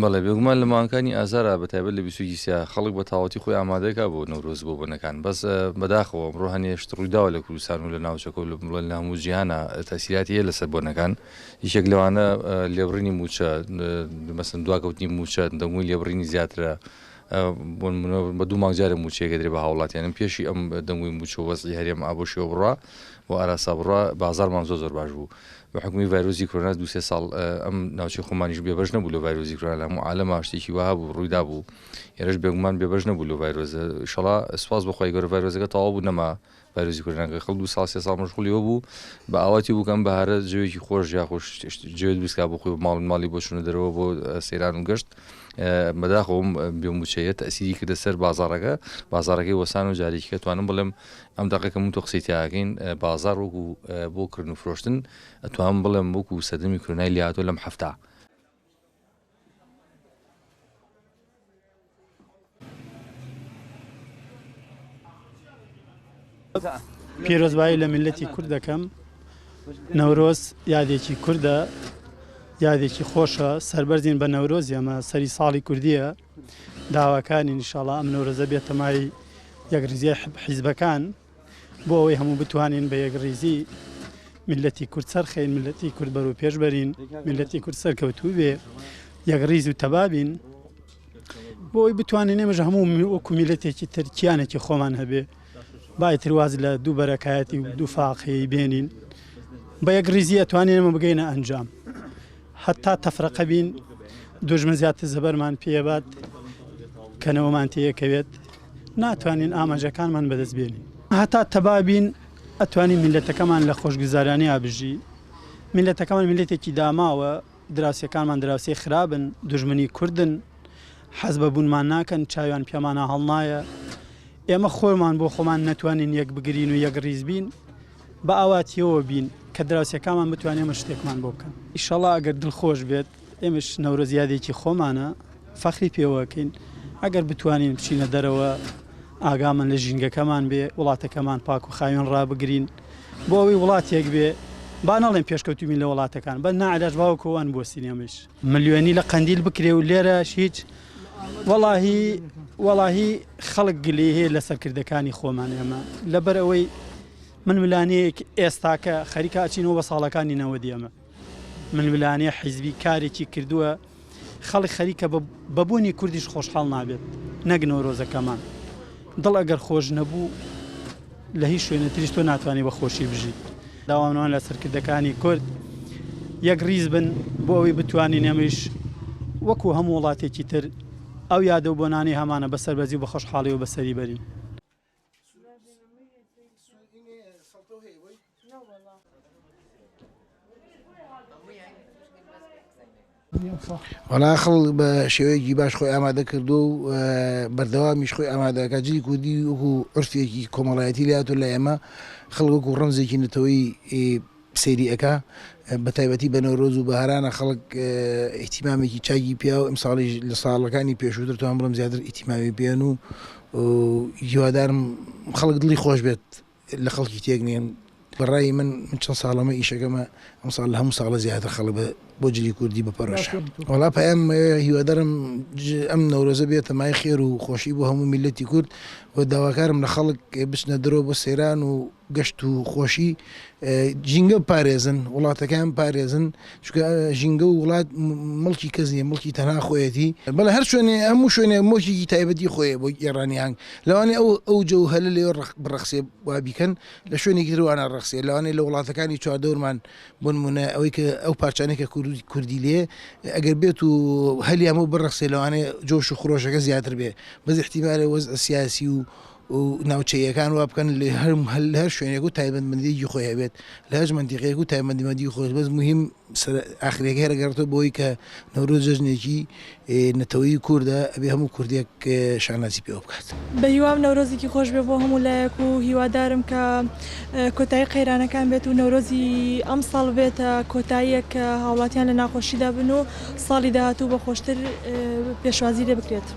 بەڵێ بێگومان لە مانگەکانی ئازارا بە تایبەت لە 21 سیا خەڵک بە تەواوەتی خۆی ئامادەکا بۆ نەورۆز بۆ بۆنەکان بەس بەداخەوە ئەمڕۆ هەنێ شت ڕوویداوە لە کوردستان و لە ناوچەکە و لە بڵێن لە هەموو جیهانا تەئسیراتی هەیە لەسەر بۆنەکان یەکێک لەوانە لێبڕینی مووچە مەسەن دواکەوتنی مووچە دەنگۆی لێبڕینی زیاترە بۆ نمونە بە دوو مانگ جارێ مووچەیەک ئەدرێ بە هاوڵاتیانم پێشی ئەم دەنگۆی مووچە و وەزعی هەرێم ئابۆ شێوە بڕوا و ئاراسا بڕوا بازاڕمان زۆر زۆر باش بوو بە حوکمی ڤایرۆسی کۆرۆنا دوو سێ ساڵ ئەم ناوچەی خۆمانیش بێبەش نەبوو لە ڤایرۆسی کۆرۆنا لە هەموو عالەما شتێکی وەها بوو ڕووی دابوو ئێرەش بێگومان بێبەش نەبوو لەو ڤایرۆسە ئیشەڵا سوپاس بۆ خوای گەورە ڤایرۆسەکە تەواو بوو نەما ڤایرۆسی کۆرۆناکە خەڵک دوو ساڵ سێ ساڵ مەشغوڵی ئەوە بوو بە ئاواتی بوو کە ئەم بەهارە جەوێکی خۆش یاخۆ جەوێ دروست کا بۆ خۆی ماڵ ماڵی بۆ چوونە دەرەوە بۆ سەیران و گەشت بەداخەوە ئەم بێ مووچەیە تەئسیری کردە سەر بازاڕەکە بازاڕەکەی وەسان و جارێکی کە توانم بڵێم ئەم دەقە کە من تۆ قسەی تیاکەین بازاڕ وەکو بۆ کڕین و فرۆشتن ئەتوانم بڵێم وەکو سەردەمی کرۆنای لێهاتووە لەم هەفتە. پیرۆزبایی لە میللەتی کورد دەکەم، نەورۆز یادێکی کوردە، یادێکی خۆشە، سەربەرزین بە نەورۆز ئێمە سەری ساڵی کوردییە، داواکارین ئینشاڵا ئەم نەورۆزە بێتە مای یەکڕیزیی حیزبەکان بۆ ئەوەی هەموو بتوانین بە یەکڕیزی میللەتی کورد سەرخەین، میللەتی کورد بەرەو پێش بەرین، میللەتی کورد سەرکەوتوو بێ، یەکڕیز و تەبا بین بۆ ئەوەی بتوانین ئێمەش هەموو وەکو میللەتێکی تر کیانێکی خۆمان هەبێ. با ئیتر واز لە دوو بەرەکایەتی و دوو فاقەیی بێنین بە یەکڕیزی ئەتوانین ئێمە بگەینە ئەنجام هەتا تەفرەقە بین دوژمن زیاتر زەبەرمان پێبات کەنەوەمان تێیەکەوێت ناتوانین ئامانجەکانمان بەدەست بێنین هەتا تەبا بین ئەتوانین میللەتەکەمان لە خۆشگوزارانیا بژی میللەتەکەمان میللەتێکی داماوە دراوسێکانمان دراوسێی خرابن دوژمنی کوردن حەز بە بوونمان ناکەن چاویان پێمانا هەڵنایە ئێمە خۆمان بۆ خۆمان نەتوانین یەک بگرین و یەک ڕیز بین بە ئاواتیەوە بین کە دراوسێکانمان بتوانێ ئێمە شتێکمان بۆ بکەن. ئیشەڵا ئەگەر دڵخۆش بێت ئێمەش نەورۆز یادێکی خۆمانە فەخری پێوەکەین ئەگەر بتوانین بچینە دەرەوە ئاگامان لە ژینگەکەمان بێ وڵاتەکەمان پاک و خاوێن ڕابگرین بۆ ئەوەی وڵاتێک بێ با نەڵێن پێشکەوتوو بین لە وڵاتەکان بەس ناعلاج باوەکو ئەوان بوەستین ئێمەیش. ملیۆنی لە قەندیل بکرێ و لێرەش هیچ وەڵاهی وەڵاهی خەڵک گلەی هەیە لە سەرکردەکانی خۆمان ئێمە لەبەر ئەوەی ململانێیەک ئێستاکە خەریکە ئەچینەوە بە ساڵەکانی نەوەدی ئەمە ململانێ حیزبی کارێکی کردووە خەڵک خەریکە بە بوونی کوردیش خۆشحاڵ نابێت نەک نەورۆزەکەمان دڵ ئەگەر خۆش نەبوو لە هیچ شوێنێ تریش تۆ ناتوانی بە خۆشی بژیت. داوامان لە سەرکردەکانی کورد یەک ڕیز بن بۆ ئەوەی بتوانین ئێمەیش وەکو هەموو وڵاتێکی تر ئەو یادە و بۆنانەی هەمانە بە سەربەرزی و بە خۆشحاڵیەوە بەسەری بەرین. وەڵا خەڵک بە شێوەیەکی باش خۆی ئامادە کردووە و بەردەوامیش خۆی ئامادەکە جلی کوردی وەکو عورفێکی کۆمەڵایەتی لاتۆ لە ئێمە خەڵک وەکو ڕەمزێکی نەتەوەی سەیری ئەکا بە تایبەتی بە نەورۆز و بەهارانە خەڵک ئیهتیمامێکی چاکی پیا و ئەمساڵیش لە ساڵەکانی پێشووتر توان بڵێم زیاتر ئیهتیمامی پێن و هیوادارم خەڵک دڵی خۆش بێت لە خەڵکی تێک نێن بە ڕای من من چەند ساڵەمە ئیشەکەمە ئەمساڵ لە هەموو ساڵە زیاتر خەڵک بە بۆ جلی کوردی بە پەرۆشە وەڵا پەیام هیوادارم ئەم نەورۆزە بێتە مای خێر و خۆشی بۆ هەموو میللەتی کورد و داواکارم لە خەڵک بچنە دەرەوە بۆ سەیران و گەشت و خۆشی ژینگە بپارێزن وڵاتەکەیان بپارێزن چونکە ژینگە و وڵات مڵکی کەس نیە مڵکی تەنها خۆیەتی. بەڵێ هەر شوێنێ هەموو شوێنێ مۆکێکی تایبەتی خۆیە بۆ گێڕانی ئاهەنگ لەوانەیە ئەو ئەو جەوهەلە لەوێ ڕەق بڕەخسێ وا بیکەن لە شوێنێکی تر وا ناڕەخسێ لەوانەیە لە وڵاتەکانی چواردەورمان بۆ نموونە ئەوەی کە ئەو پارچانەی کە کوردی کوردی لێ ئەگەر بێت و هەلیان بۆ بڕەخسێ لەوانەیە جۆش و خرۆشەکە زیاتر بێ بەس ئیحتیمالە وەزع سیاسی و و ناوچەییەکان وا بکەن لە هەر لە هەر شوێنێک و تایبەتمەندییەکی خۆی هەبێت لە هەر مەنتیقەیەک و تایبەتمەندی خۆی بەس موهیم سەر ئاخرەکەی هەر ئەگەڕێتەوە بۆی کە نەورۆز جەژنێکی نەتەوەیی کوردە ئەبێ هەموو کوردێک شانازی پێوە بکات. بە هیوام نەورۆزێکی خۆش بێ بۆ هەموو لایەک و هیوادارم کە کۆتایی قەیرانەکان بێت و نەورۆزی ئەمساڵ بێتە کۆتاییەک کە هاوڵاتیان لە ناخۆشیدا بن و ساڵی داهاتوو بە خۆشتر پێشوازی لێ بکرێت.